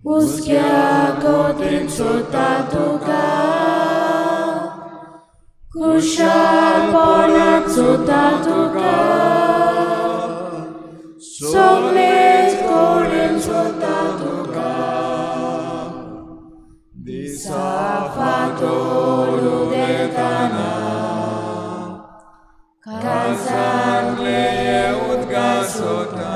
हुस्क्या कोतीन सोदता तुका, खुशालपणान सोदता तुका, सगळेच कडेन सोदता तुका. दिसा फांतोड उदेताना काळजांतले उदका सोदता.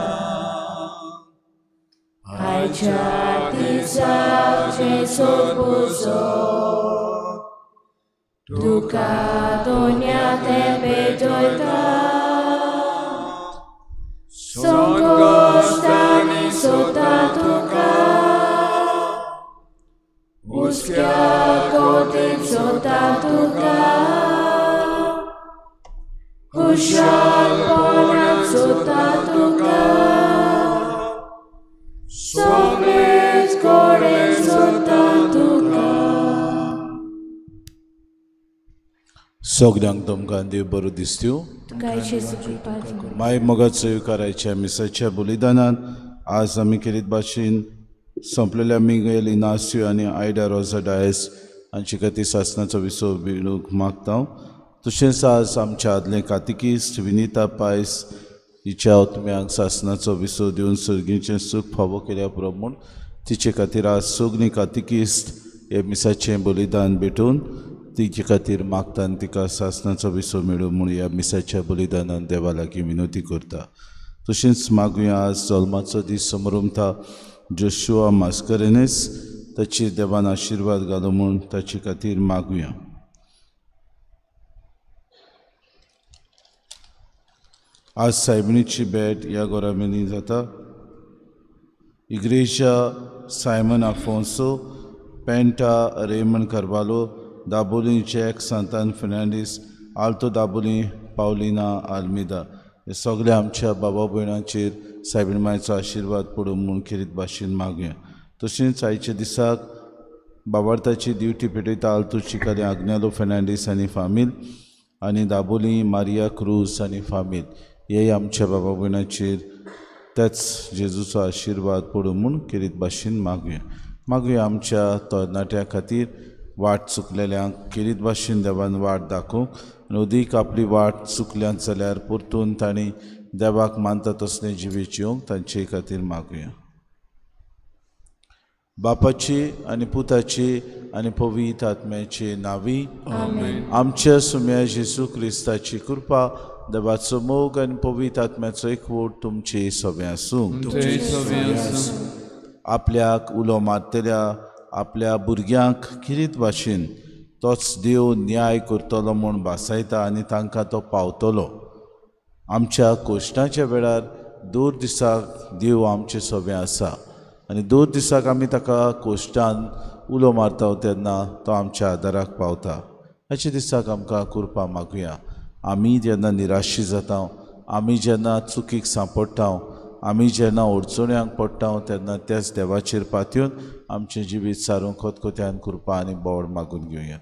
आयच्या दिसाचें सोद पुसोत तुका दोन्या तें पेटयता, संकश्टांनी सोदता तुका, हुस्क्या कोतीन सोदता तुका, खुशालपणान सोदता तुका, सगळेच कडेन सोदता तुका. सगळ्यांक तुमकां देव बरो दिसत्यो. माय मोगाचो येवकाराच्या मिसाच्या बलिदानान आज आमी केरीत भाशेन संपलेल्या मिगेल इनास्यो आनी आयडा रोजा डायस हांचे खातीर सासणाचो विसव मेळूंक मागता. तशेंच आज आमच्या आदलें कातिकिस्ट विनिता पायस हिच्या आत्म्यांक सासणाचो विसव दिवन सर्गीचें सूख फावो केल्या पुरो म्हूण तिचे खातीर आज सगळीं कातिकिस्ट हे मिसाचें बलिदान भेटून तिचे खातीर मागता आनी तिका सासणाचो विसव मेळूं म्हूण ह्या मिसाच्या बलिदानान देवा लागीं विनवती करता. तशेंच मागुया आज जल्माचो दीस समरमता जोशुआ मास्करेनेस ताचेर देवान आशिर्वाद घालो म्हूण ताचे खातीर मागुया. आज सायबिणीची भेट ह्या गोरामेनी जाता. इग्रेजा Simon Afonso, Penta Raymond Carvalho, Dabolim Jack Santan Fernandes, Alto Dabolim Paulina Almeida हे सगळे आमच्या बाबा भयणांचेर सायबीण मायचो आशिर्वाद पडूं म्हूण खेरीत भाशेन मागुया. तशेंच आयच्या दिसाक बाबार्थाची ड्युटी पेटयता आल्तो चिकाले आग्नेलो फेर्नांडीस आनी फामील आनी दाबोली मारिया क्रूज आनी फामील हे आमच्या बाबा भयणाचेर त्याच जेजूचो आशिर्वाद पडूं म्हूण खेरीत भाशेन मागुया. मागुया आमच्या तरणाट्या खातीर वाट चुकलेल्यांक खेरीत भाशेन देवान वाट दाखोवंक आनी अदीक आपली वाट चुकल्यात जाल्यार परतून तांणी देवाक मानता तसलें जिवीत जिवंक तांचे खातीर मागुया. बापाची आनी पुताची आनी पवित्र आत्म्याची नांवी आमच्या सुम्या जेजू क्रिस्ताची कृपा, देवाचो मोग आनी पवित्र आत्म्याचो एकवट तुमचे सगळें आसूं. आपल्याक उलो मारतल्या आपल्या भुरग्यांक खेरीत भाशेन तोच देव न्याय करतलो म्हूण भासायता आनी तांकां तो पावतलो. आमच्या कोश्टाच्या वेळार दर दिसाक देव आमचे सोबें आसा आनी दर दिसाक आमी ताका कोश्टान उलो मारता तेन्ना तो आमच्या आदाराक पावता. हाच्या दिसाक आमकां कृपा मागुया. आमी जेन्ना निराशी जाता, आमी जेन्ना चुकीक सांपडटा, आमी जेन्ना अडचण्यांक पडटा तेन्ना त्याच देवाचेर पातयेवन आमचें जिवीत सारूंक खतखत्यान कृपा आनी बोड मागून घेवया.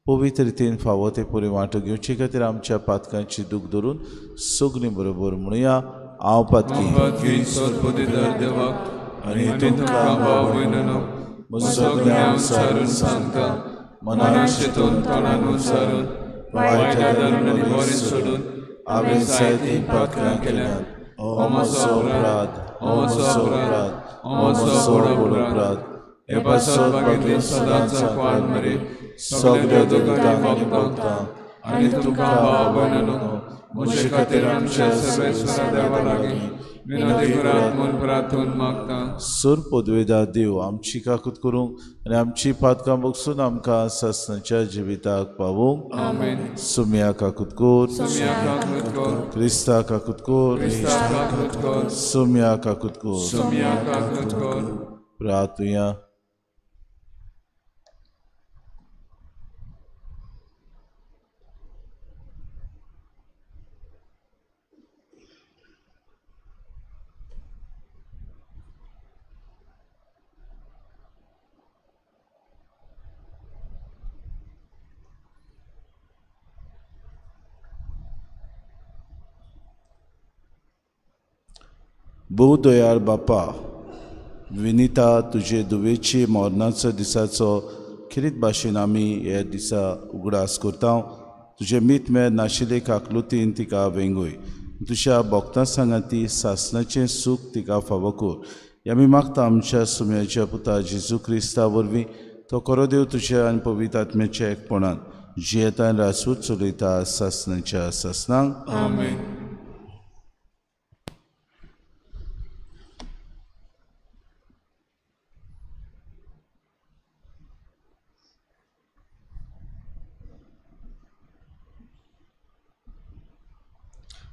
पवित्र रितीन फावो ते परी वांटो घेवचे खातीर आमच्या पातकांची दूख धरून सगळीं बरोबर म्हणुया, हांव पातकी आनी तुमकां म्हजो सारून सांगता, मनान चिंतून तोंडान सारून वायट सोडून हांवें जायतीं पातकां केल्यांत. ओ म्हजो अपराध, ओ म्हजो अपराध, ओ म्हजो व्हड अपराध. हे पासत मागीर सदांच वाट मरे सगळ्या दुकां आनी भोगता आनी तुमकां भाव भयणांनो म्हजे खातीर आमच्या सर्वेस्परा देवा लागीं विनवती करात म्हूण प्रार्थून मागता. सर पदवेदार देव आमची काकूत करूंक आनी आमची पातकां बगसून आमकां सासणाच्या जिविताक पावोवंक. आमेन. सुम्या काकूत कर, सुम्या काकूत कर, क्रिस्ता काकूत कर, क्रिस्ता काकूत कर, सुम्या काकूत कर, सुम्या काकूत कर. प्रार्थुया. भोव दयाळ बापा, विनिता तुजे दुवेची मरणाचो दिसाचो खेरीत भाशेन आमी हे दिसा उगडास करता. तुजे मीत मेर नाशिल्ले काकलुतीन तिका वेंगय, तुज्या भक्तां सांगाती सासणाचें सूख तिका फावो कर. आमी मागता आमच्या सुम्याच्या पुता जेजू क्रिस्ता वरवीं तो खरो देव तुज्या आनी पवित्र आत्म्याच्या एकपणान जियेतान रासूच चलयता सासणाच्या सासणांक. आमेन.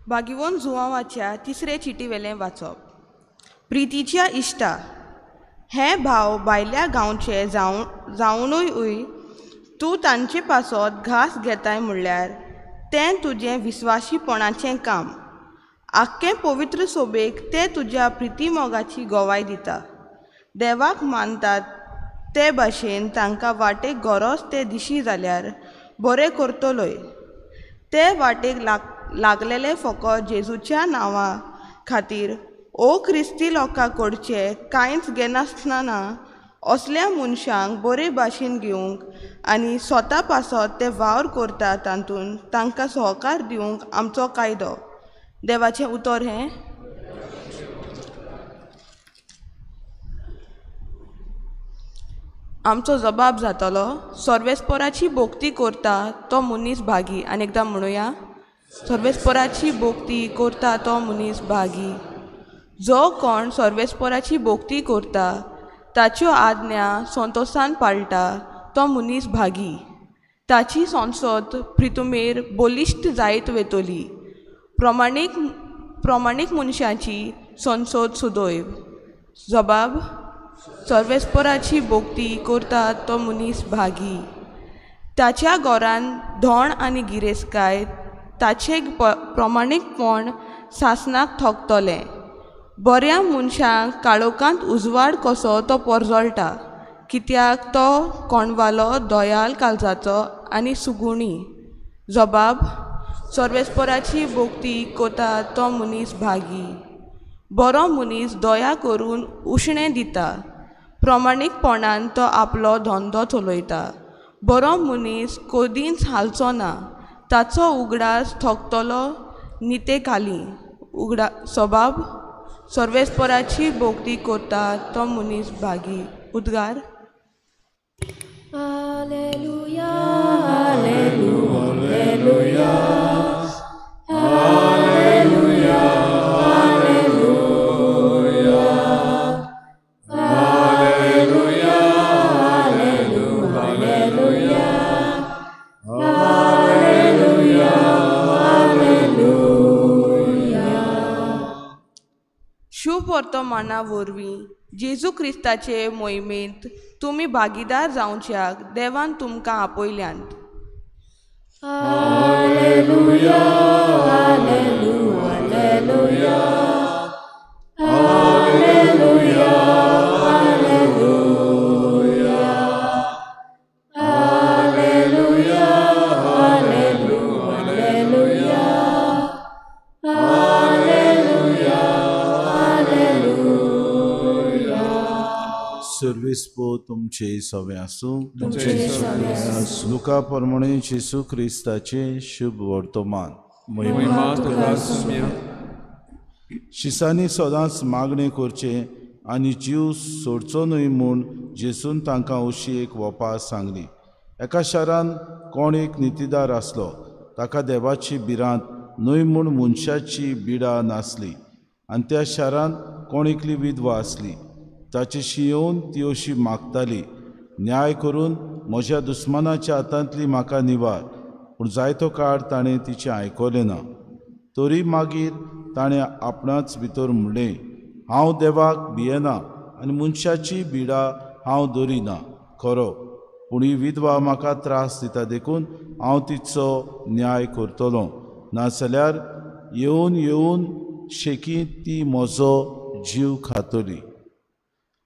बागिवोन जुवांवाच्या तिसरे चिटीवेलें वाचप. प्रितीच्या इश्टा, हे भाव भायल्या गांवचे जावनूय तूं तांचे पासत घास घेताय म्हणल्यार तें तुजें विस्वाशीपणाचें काम. आख्खे पवित्र सोबेक तें तुज्या प्रितीमोगाची गवाय दिता. देवाक मानतात ते भाशेन तांकां वाटेक गरज ते दिशी जाल्यार बरें करतलोय. ते वाटेक लागलेले फकत जेजूच्या नांवा खातीर ओ क्रिस्ती लोकां कडचे कांयच घेनासतना असल्या मनशांक बरे भाशेन घेवंक आनी स्वता पासत ते वावर करता तातूंत तांकां सहकार दिवंक आमचो कायदो. देवाचें उतर हें. आमचो जबाब जातलो सर्वेस्पराची भोक्ती करता तो मनीस भागी. आनी एकदां म्हणुया, सर्वेस्पराची भोक्ती करता तो मनीस भागी. जो कोण सर्वेस्पराची भोक्ती करता ताच्यो आज्ञा संतोसान पाळटा तो मनीस भागी. ताची संसद प्रितुमेर बलिश्ट जायत वेतली. प्रमाणीक मनशाची संसद सुदैव. जबाब सर्वेस्पराची भोक्ती करता तो मनीस भागी. ताच्या घरान धोण आनी गिरेस्तकाय ताचें प्रमाणीकपण सासणाक थोकतलें. बऱ्या मनशांक काळोखांत उजवाड कसो तो परजळटा, कित्याक तो कोणवालो दयाल काळजाचो आनी सुगुणी. जबाब सर्वेस्पराची भोक्ती करता तो मनीस भागी. बरो मनीस दया करून उश्णें दिता, प्रमाणीकपणान तो आपलो धंदो चलयता. बरो मनीस कदींच हालचो ना, ताचो उगडास थोकतलो नितेखाली. उगडा सबाब सर्वेस्पराची भोक्ती करता तो मनीस भागी. उद्गार. Alleluia, alleluia, alleluia, alleluia, alleluia, alleluia, alleluia, alleluia. शुभ वर्तमाना वरवीं जेजू क्रिस्ताचे मोहिमेंत तुमी भागीदार जावच्याक देवान तुमकां आपयल्यांत. Alleluia, alleluia, alleluia, alleluia, alleluia, alleluia, alleluia, alleluia. Service पो तुमचे सवे आसूं. लुका प्रमाणे जेजू क्रिस्ताचें शुभ वर्तमान. शिसांनी सदांच मागणें करचें आनी जीव सोडचो न्हय म्हूण जेजून तांकां अशी एक वोपार सांगली. एका शारान कोण एक नितीदार आसलो, ताका देवाची भिरांत न्हय म्हूण मनशाची बिडा नासली. आनी त्या शारान कोण एकली विधवा आसली, ताचेशी येवन ती अशी मागताली, न्याय करून म्हज्या दुस्मानाच्या हातांतली म्हाका निवार. पूण जायतो काळ ताणें तिचें आयकलें ना. तरी मागीर ताणें आपणाच भितर म्हणलें, हांव देवाक भियेना आनी मनशाची बिडा हांव दरिना खरो, पूण ही विधवा म्हाका त्रास दिता देखून हांव तिचो न्याय करतलो, नाजाल्यार येवन येवन शेकी ती म्हजो जीव खातली.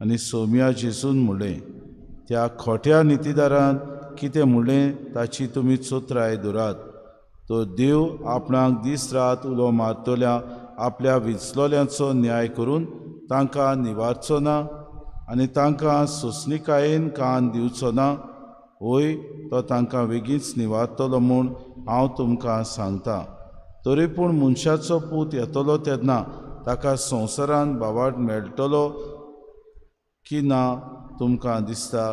आनी सोम्या जेजून म्हणलें, त्या खोट्या नितीदारान कितें म्हणलें ताची तुमी चोत्राय धरात. तो देव आपणाक दीस रात उलो मारतल्या आपल्या विचलोल्यांचो न्याय करून तांकां निवारचो ना. आनी तांकां सोंसणिकायेन कान दिवचो ना, वय तो तांकां वेगींच निवारतलो म्हूण हांव तुमकां सांगता. तरी पूण मनशाचो पूत येतलो तेन्ना ताका संवसारान बावाट मेळटलो की ना तुमकां दिसता?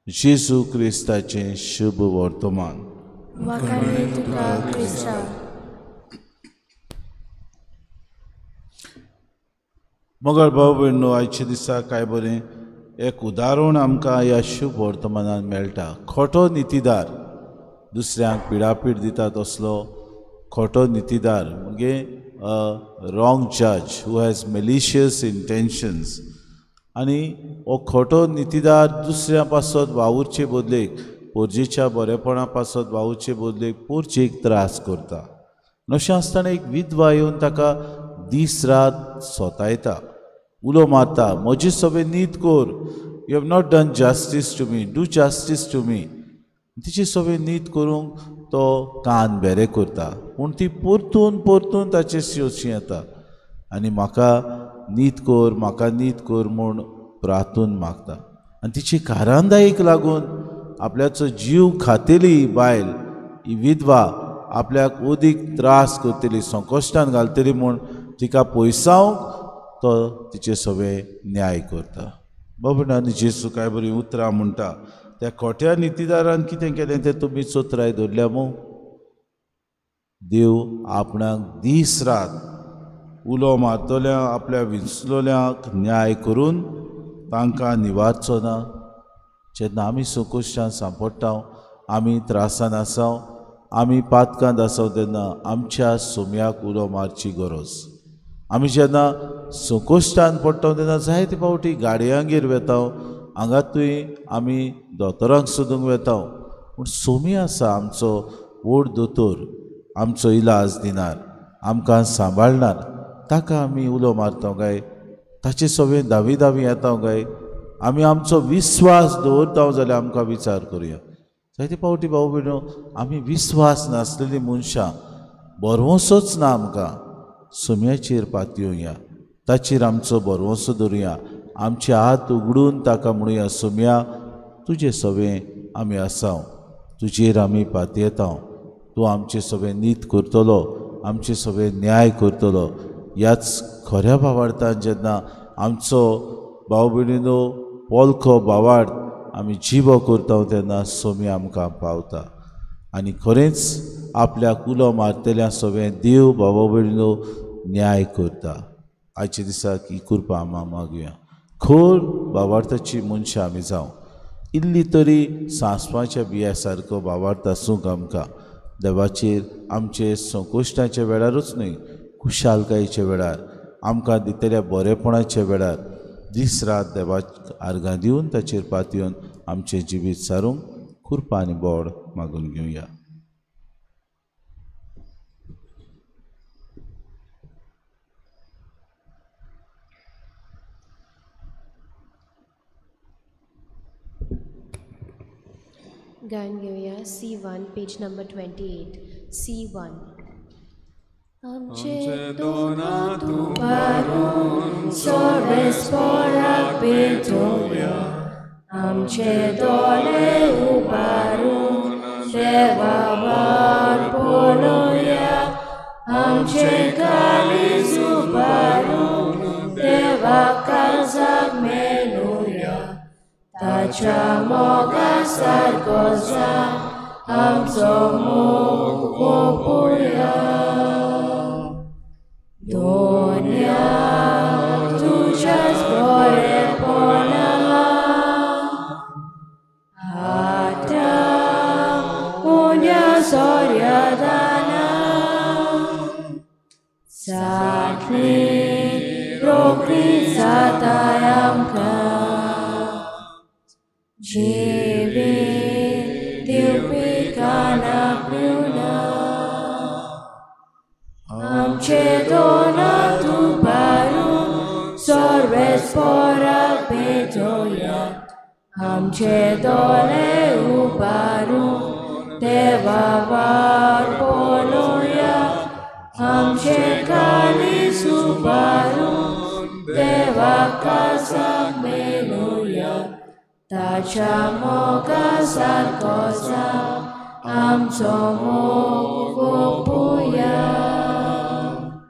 जेजू क्रिस्ताचें शुभ वर्तमान. मगर भाव भयणो, आयच्या दिसा काय बरें एक उदाहरण आमकां ह्या शुभ वर्तमानान मेळटा. खोटो नितीदार दुसऱ्यांक पिडापीड दिता तसलो खोटो नितीदार म्हणजे wrong जज who has malicious intentions. आनी हो खोटो नितीदार दुसऱ्या पासत वावुरचे बदलेक, पोरजेच्या बरेपणा पासत वावुरचे बदलेक पोरजेक त्रास करता. अशें आसतना एक विधवा येवन ताका दीस रात सोतायता, उलो मारता, म्हजी सगळें नीत कर, you have not done justice to me, do justice to me. तिची सगळें नीत करूंक तो कान बेरे करता, पूण ती परतून परतून ताचे शोशी येता आनी म्हाका नीत कर, म्हाका नीत कर म्हूण प्रार्थून मागता. आनी तिची कारांदायीक लागून आपल्याचो जीव खातेली बायल ही विधवा आपल्याक अदीक त्रास करतली, संकश्टान घालतली म्हूण तिका पयसावंक तो तिचे सगळे न्याय करता. बाबा आनी जेजू काय बरीं उतरां म्हणटा, त्या खोट्या नितीदारान कितें केलें तें तुमी चोत्राय धरल्या मू? देव आपणाक दीस रात उलो मारतल्या आपल्या विंचलोल्यांक न्याय करून तांकां निवारचो ना. जेन्ना आमी संकश्टान सांपडटा, आमी त्रासान आसाव, आमी पातकांत आसाव, तेन्ना आमच्या सोम्याक उलो मारची गरज. आमी जेन्ना संकश्टान पडटा तेन्ना जायते फावटी गाडयांगेर वेता, हांगातूय आमी दोतोरांक सोदूंक वेता, पूण सोमी आसा आमचो व्हड दोतोर, आमचो इलाज दिनार, आमकां सांबाळणार, ताका आमी उलो मारता काय? ताचे सगळें धावी धावी येता काय? आमी आमचो विस्वास दवरता जाल्यार आमकां विचार करुया. जायते फावटी भाव भयणो आमी विस्वास नासलेली मनशां, भरवंसोच ना आमकां. सोम्याचेर पातयेवया, ताचेर आमचो भरवंसो दवरुया, आमचे हात उगडून ताका म्हणुया, सोम्या तुजे सगळें आमी आसाव, तुजेर आमी पातयेता, तूं आमचे सगळें नीत करतलो, आमचे सगळें न्याय करतलो. ह्याच खऱ्या भावार्थान जेन्ना आमचो भाव भयणीनो पोलखो भावार्थ आमी जिबो करता तेन्ना सोमी आमकां पावता. आनी खरेंच आपल्याक उलो मारतल्या सगळें देव भावा भयणीनो न्याय करता. आयच्या दिसाक ही कृपा आमी मागुया. खर भावार्थाची मनशां आमी जावं, इल्ली तरी सांसवाच्या बिया सारको भावार्थ आसूंक आमकां. देवाचेर आमचे संकश्टाच्या वेळारूच न्हय, खुशालकायेच्या वेळार, आमकां दितल्या बरेपणाच्या वेळार दीस रात देवाक आर्गां दिवन ताचेर पातयेवन आमचें जिवीत सारूंक कृपा आनी बोड मागून घेवया. गायन घेवया C1 page number 28. C1. आमचे दोनात उबारून सोर्वेस्पोराक पेटोवया, आमचे दोळे उबारून देवा वाट पळोवया, आमचे काळीज उबारून देवा काळजाक मेळुया, ताच्या मोगा सारको जा आमचो मोग ओंपुया. दोन्या तुज्याच बरेपणा आतां उण्या सोर्यादाना साकली रोखडी जाताय आमकां जिवीत दिवपी काना पिवना. आमचे दोनात उबारून सोर्वेस्पोराक पेटोवया, आमचे दोळे उबारून देवा वाट पळोवया, आमचे काळीज उबारून ताच्या मोगा सारको जावं आमचो मोग ओपुया.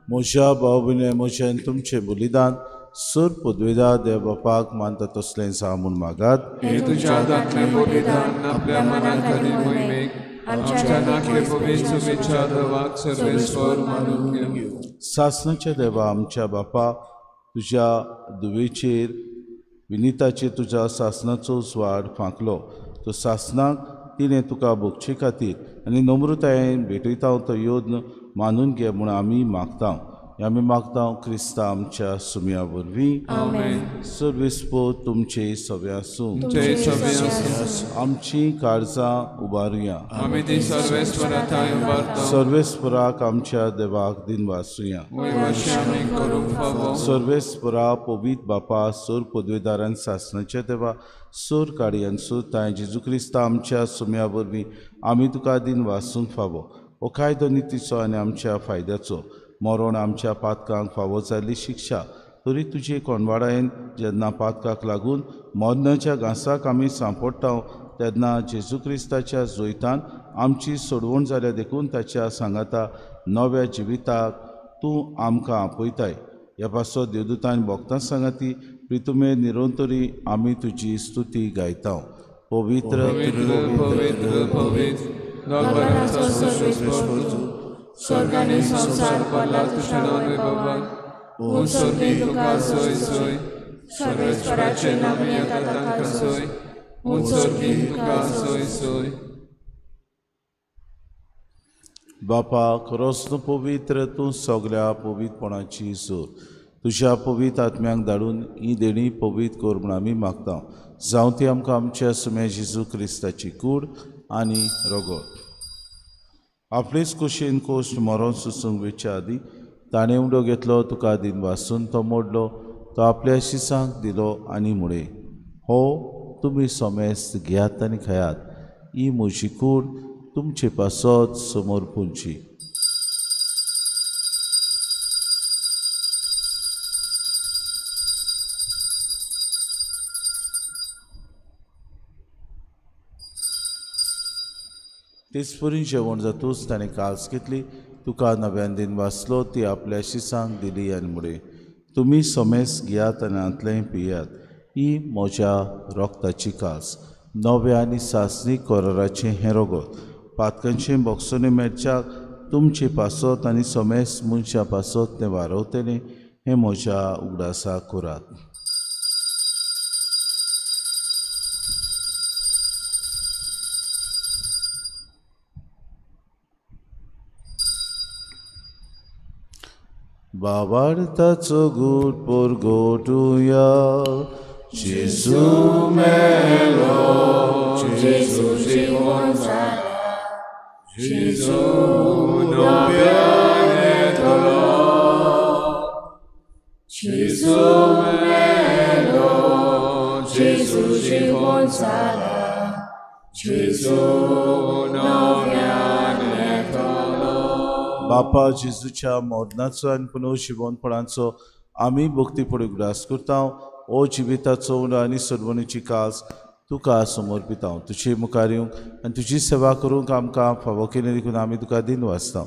म्हज्या भाव भयणी म्हजें तुमचें बलिदान सूर पदवेदार देव बापाक मानता तसलें जावं म्हूण मागात. हे तुज्या हातांतलें बलिदान आपल्या मनाक आनी मोहिमेक आमच्या नाकले पवित्र शुभेच्छा देवाक सर्वेस्पर मानून घेवं. सासणाच्या देवा आमच्या बापा, तुज्या दुवेचेर विनिताचेर तुज्या सासणाचो स्वाड फांकलो. तो सासणाक तिणें तुका भोगचे खातीर आनी नम्रतायेन भेटयता तो योद्न मानून घे म्हूण आमी मागता. आमी मागता क्रिस्ता आमच्या सुम्या वरवीं. सर्वेस्पर तुमचे सवे आसूं. आमची काळजां उबारुया. सर्वेस्पराक आमच्या देवाक दिनवासुया. सर्वेस्परा पवित्र बापा, सोर पदवेदारान सासणाच्या देवा, सोर काडयान सोर तांय जेजू क्रिस्ता आमच्या सुम्या वरवीं आमी तुका दिनवासूंक फावो. हो कायदो नितीचो आनी आमच्या फायद्याचो मरण आमच्या पातकांक फावो जाल्ली शिक्षा तरी तुजे कोणवाडायेन जेन्ना पातकाक लागून मरणाच्या घांसाक आमी सांपडटा तेन्ना जेजू क्रिस्ताच्या जैतान आमची सोडवण जाल्या देखून ताच्या सांगाता नव्या जिविताक तूं आमकां आपयताय. ह्या पासत देवदूतान भक्तां सांगाती प्रितुमे निरंतरी आमी तुजी स्तुती गायता. पवित्र पवित्र पवित्र स्वर्गाने संसार भरला तुझ्या नांवान बाबा, स्वर्गी तुका सोय सोय, सर्वेस्पराचे नांव येता तांकां सोय, स्वर्गी तुका सोय सोय. बापा खरोच तूं पवित्र, तूं सगल्या पवित्रपणाची जोर. तुज्या पवित्र आत्म्यांक धाडून ही देणी पवित्र कर म्हूण आमी मागता. जावं ती आमकां आमच्या सुम्या जेजू क्रिस्ताची कूड आनी रगत. आपलेच कुशीन कोश्ट मरोन सुसूंक वेच्या आदीं ताणें उडो घेतलो, तुका दिन वासून तो मोडलो, तो आपल्या शिसांक दिलो आनी म्हळें, हो तुमी सोमेस्त घेयात आनी खायात, ही म्हजी कूड तुमचे पासत समोर पुंची. तेचपरी जेवण जातूच ताणें काल्स घेतली, तुका नव्यान दिन वाचलो, ती आपल्या शिसांक दिली आनी म्हळें, तुमी सोमेस घेयात आनी हांतलें पियात, ही म्हज्या रोगताची कास, नव्या आनी सासणी कराराचें हें रगत. पातकांचें बोगसणें मेळच्याक तुमचे पासत आनी सोमेस मनशां पासत तें वारवतलें, हें म्हज्या उगडासाक करात. बाबार्थाचो गूट परगटुया. जेजू मेलो, जेजू जिवन जाला, जेजू नव्यान येतलो, जेजू मेलो, जेजू जिवन जाला, जेजू नव्यान येतलो. बापा जेजूच्या मरणाचो आनी पुनर्जिवनपणाचो आमी भक्तीपणी उगडास करता. ओ जिविताचो उंडो आनी सोडवणीची कास तुका समर्पिता. तुजे मुखार येवंक आनी तुजी सेवा करूंक आमकां फावो केली देखून आमी तुका दिनवासता.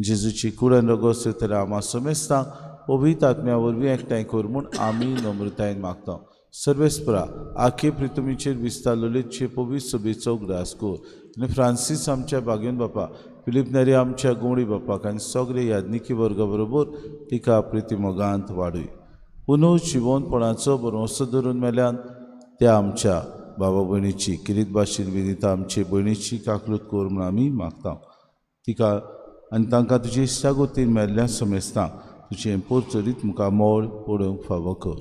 जेजूची कूड आनी रगत सोयतल्या आमा समेस्तां पवित्र आत्म्या वरवीं एकठांय कर म्हूण आमी नम्रतायेन मागता. सर्वेस्परा आखे प्रितुमीचेर विस्तारलेचे पवित्र सभेचो उगडास कर आनी फ्रांसीस आमच्या बागेवन बापा, फिलीप नेरी आमच्या गुमडी बापाक आनी सगळे याज्ञिकी वर्गा बरोबर तिका प्रितीमोगांत वाडय. पुनू जिवनपणाचो भरवंसो धरून मेल्यान त्या आमच्या बाबा भयणीची किरीत भाशेन विनिता आमचे भयणीची काकलूत कर म्हूण आमी मागता. तिका आनी तांकां तुजी इश्टागोतीन मेल्ल्या समेस्तां तुजें पोरचरीत मुखार मोळ पडोवंक फावो कर.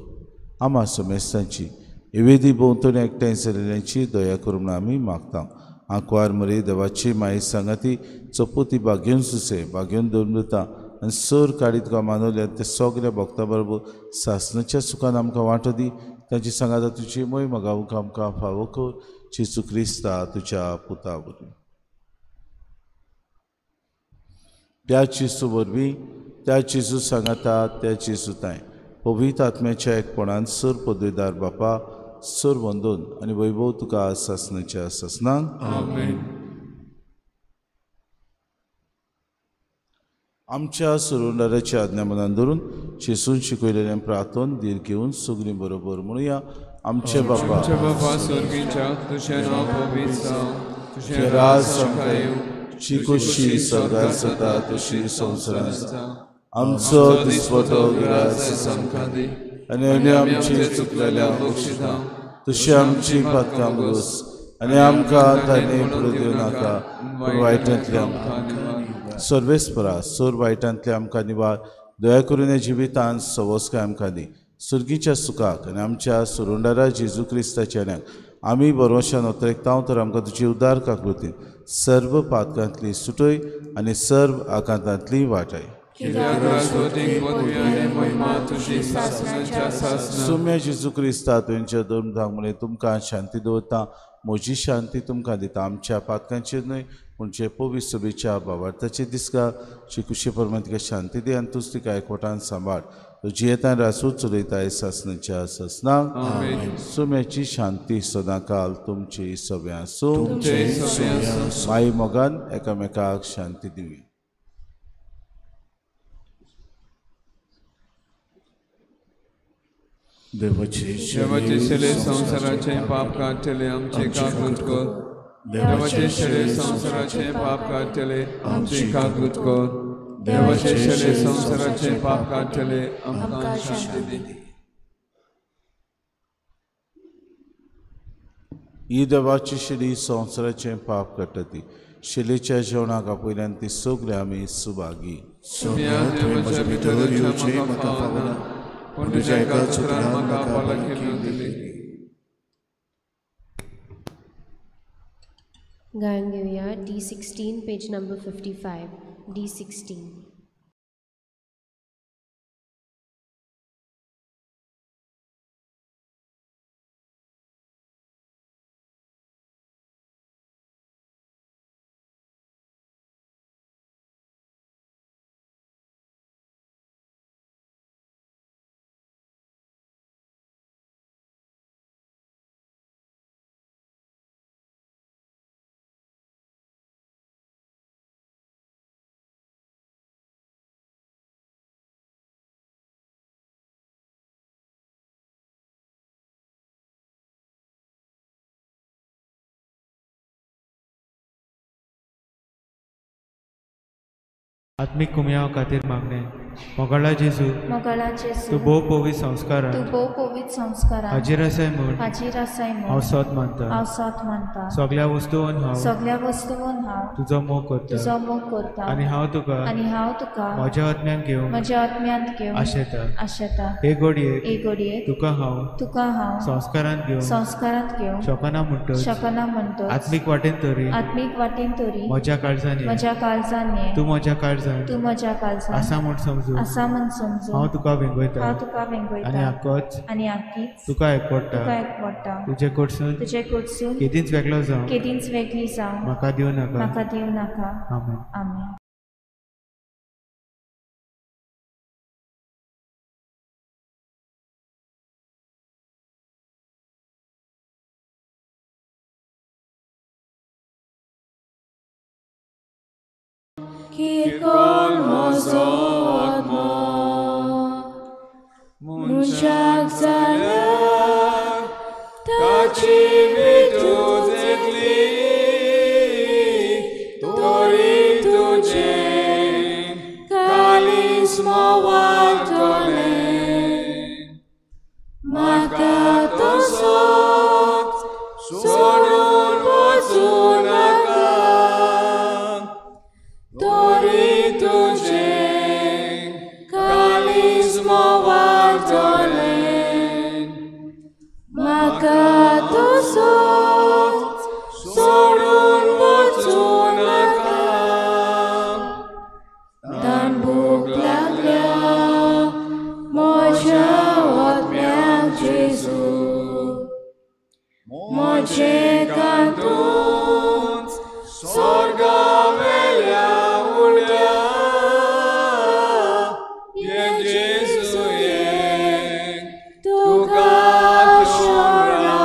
आमा समेस्तांची एवेदी भोंवतणी एकठांय जाल्ल्यांची दया कर म्हूण आमी मागता. आंकवार मरे देवाची माये सांगाती चपोती बागेवन सुसे बागेवन दवरता आनी सर काडी तुका मानवल्या ते सगल्या भक्ता बरोबर सासणाच्या सुखान आमकां वांटो दी. तांची सांगाता तुजी मोय मगावूंक आमकां फावो कर. जेजू क्रिस्ता तुज्या पुता वरवीं. त्या जेजू वरवीं, त्या जेजू सांगाता, त्या जेजू तांय पवित्र आत्म्याच्या एकपणान सर पदवीदार बापा सोर वंदून आनी वैभव तुका सासणाच्या सासणाक. आमेन. आमच्या सुरुंडाराच्या आज्ञा मनान धरून जेजून शिकयलेलें प्रार्थन धीर घेवन सगळीं बरोबर म्हणुया. आमचे बापा आमच्या बापा स्वर्गीच्या, तुझें नांव पवित्र जावं, तुझें राज आमकां येवं, तुजी खोशी स्वर्गार जाता तशी संवसारांत जाता. आमचो दिसपटो ग्रास आमकां दी आनी आमची चुकलेल्या बक्षिता तशी आमची पातकां गोस आनी आमकां ताणें पडूं दिवं नाका, पूण वायटांतल्या आमकां सर्वेस्परा सोर वायटांतल्या आमकां निवार. दया करून ह्या जिवितांत सवस्काय आमकां दी, सुर्गीच्या सुखाक आनी आमच्या सुरुंडारा जेजू क्रिस्ताच्या न्याक आमी बरोवशान ओतरेकतांव तर आमकां तुजी उदार काकृतीन सर्व पातकांतली सुटय आनी सर्व आकांतांतली वाटाय. सुम्या जेजू क्रिस्ता तुमच्या दोन धांगमुळे तुमकां शांती दवरता, म्हजी शांती तुमकां दिता. आमच्या पातकांचेर न्हय पूण जे पवित्र सभेच्या बाबार्थाचे दिसका कुशे प्रमाण तिका शांती दी आनी तूच तिका एकवटान सांबाळ. तो जियेतान रासूच चलयता सासणाच्या सासणाक. सुम्याची शांती सदांकाल तुमची सगळ्यां आसूं. माई मोगान एकामेकाक शांती दिवी. देवाचे शरीर संवसाराचे पाप काडटले आमचे काकूत कर. देवाचे शरीर संवसाराचे पाप काडटले आमचे काकूत कर. देवाचे शरीर संवसाराचे पाप काडटले आमकां शांती दी. ही देवाची शरीर संवसाराचें पाप काडटा ती शिलेच्या जेवणाक आपयल्यान ती सगळीं आमी सुभागी. पूण तुज्या एकाच उतरान म्हाका भलायकी दिली. गायन घेवया D16 page number 55. D16. आत्मीक कुमयाव खातीर मागणें. मोगाळा जेजू, तूं भोव पवित्र संस्कारान हाजीर आसाय म्हूण हांव सोद मानता. सगळ्या वस्तून हांव तुजो मोग करता आनी हांव तुका म्हज्या आत्म्यांत घेवन आशेता. हे घडयेक तुका हांव संस्कारांत घेवन शकना म्हणटच आत्मीक वाटेन तरी म्हज्या काळजान ये, तूं म्हज्या काळजान आसा म्हूण समजून हांव तुका वेंगयता आनी आकीच तुका एकवटा. तुजे कडसून केदींच वेगळो जावं म्हाका दिवं नाका. आमेन. मनशाक जाल्यार ताची विटूच येतली, तरी तुजें कालीस मोवातलें. म्हाका तसोच सोडून वचूं नाका, तरी तुजें कालीस मोवातलें. म्हाका तसोच सोडून वचूं नाका. तान भूक लागल्या म्हज्या आत्म्याक जेजू, म्हजें कांतूच स्वर्गावेल्या उड्या ये जेजू ये तुका घेवन रावया.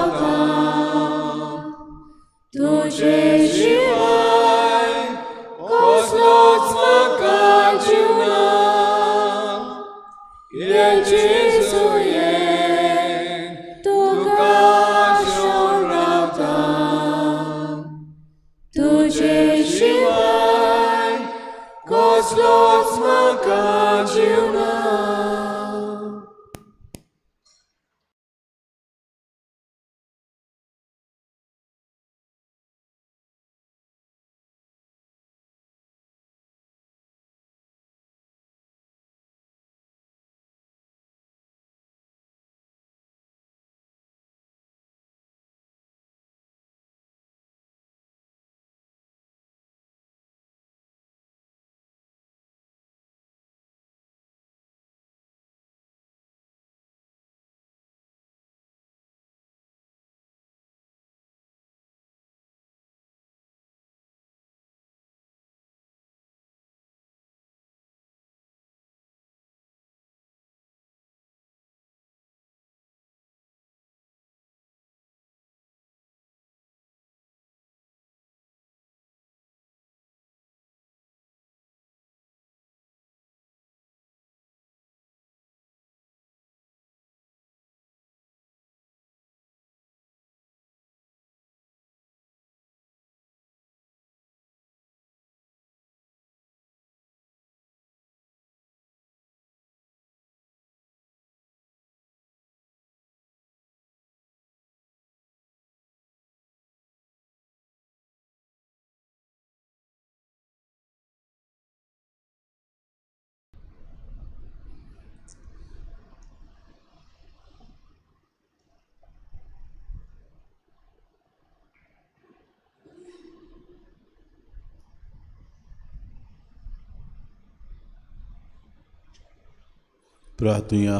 प्रार्थुया.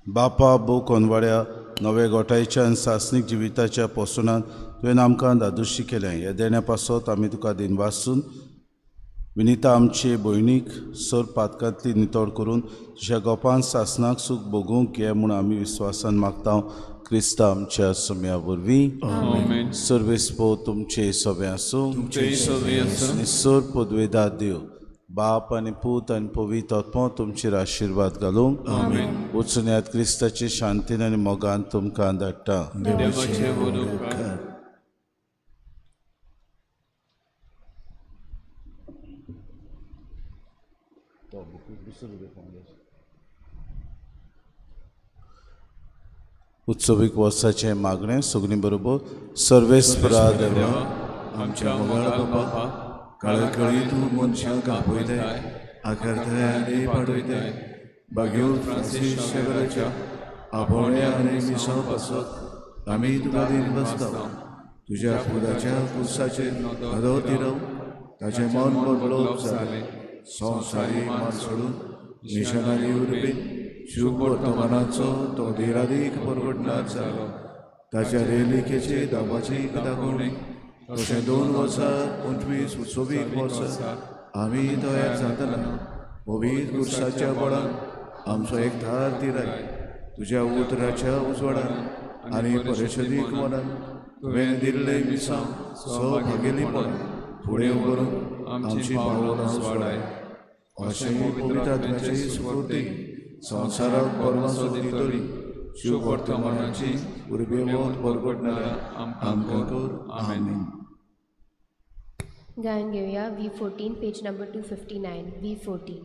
बापा भोव कोनवाड्या नव्या गोठायच्या आनी सासणीक जिविताच्या पोसणान तुवें आमकां दादोशी केलें. ह्या देण्या पासत आमी तुका दिनवासून विनिता आमचे भयणीक सर पातकांतली नितळ करून तुज्या गोपान सासणाक सूख भोगूंक ये म्हूण आमी विस्वासान मागता. क्रिस्ता आमच्या सम्या वरवीं. सर्वेस्पो तुमचे सगळें आसूं आनी सर पदवेदा देव बाप आनी पूत आनी पवित्र आत्मो तुमचेर आशिर्वाद घालूंक. वचून याद क्रिस्ताचे शांतीन आनी मोगान तुमकां धाडटा. उत्सवीक वर्साचें मागणें सगळीं बरोबर. सर्वेस्परा देवा आमच्या मोगाळ बापा, काळकळी तूं मनशांक आपयताय, आकारताय आनी पाडयताय. बागेवत फ्रांसीस शेवराच्या आपोवण्या आनी मिसांव पासत आमी तुका दीन बसता. तुज्या फुलाच्या कुर्साचेर नदर तिरव, ताचें मन बदलोवप जालें. संवसारी मान सोडून मिशनारी उर्बेन शुभ वर्तमानाचो तो धीरादीक परगटणार जालो. ताच्या रेलिकेचे दाबाची दाखोवणी तशें 2025 उत्सवीक वर्सा आमी तयार जातना पवित्र कुर्साच्या बळान आमचो एक धार दिराय. तुज्या उतराच्या उजवाडान आनी परिशदीक मनान तुवें दिल्लें मिसांव सहभागेलीपण फुडें व्हरून आमची पावलां उजवाडाय. अशें पवित्र आत्म्याची स्फूर्ती संवसाराक परमासो दितली. शुभ वर्तमानाची उर्बेवंत परगटणारा आमकां कर. आमेन. गायन घेवया V14 page number 259. V14.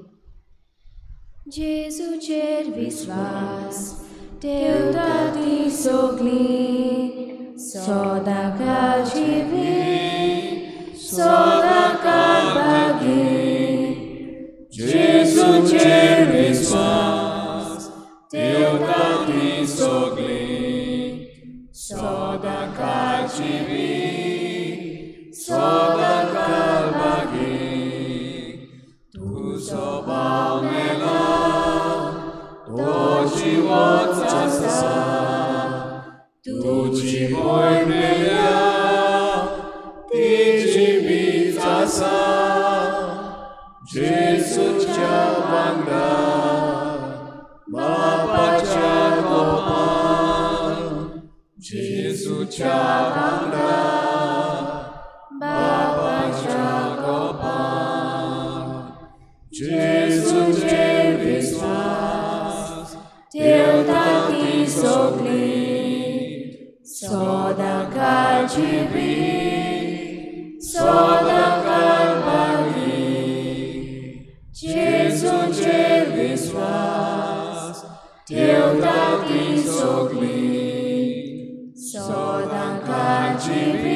जेजूचेर विस्वास ठेवता ती सगळी, सदांकाळ जिवी, सदांकाळ भागी. जेजूचेर विस्वास ठेवता ती सगळी, सदांकाळ जिवी, सदांकाळ भागी. तुजो भाव मेला तो जिवोच आसा, तुजी भयण मेल्या ती जिवीच आसा. जेजूच्या वांगडा बापाच्या गोपान, जेजूच्या वांगडा बापाच्या गोपान. जेजूचेर विस्वास ठेवता ती सगळी, सदांकाळ जिवी, सदांकाळ भागी. जेजूचेर विस्वास ठेवता ती सगळी, सदांकाळ जिवी,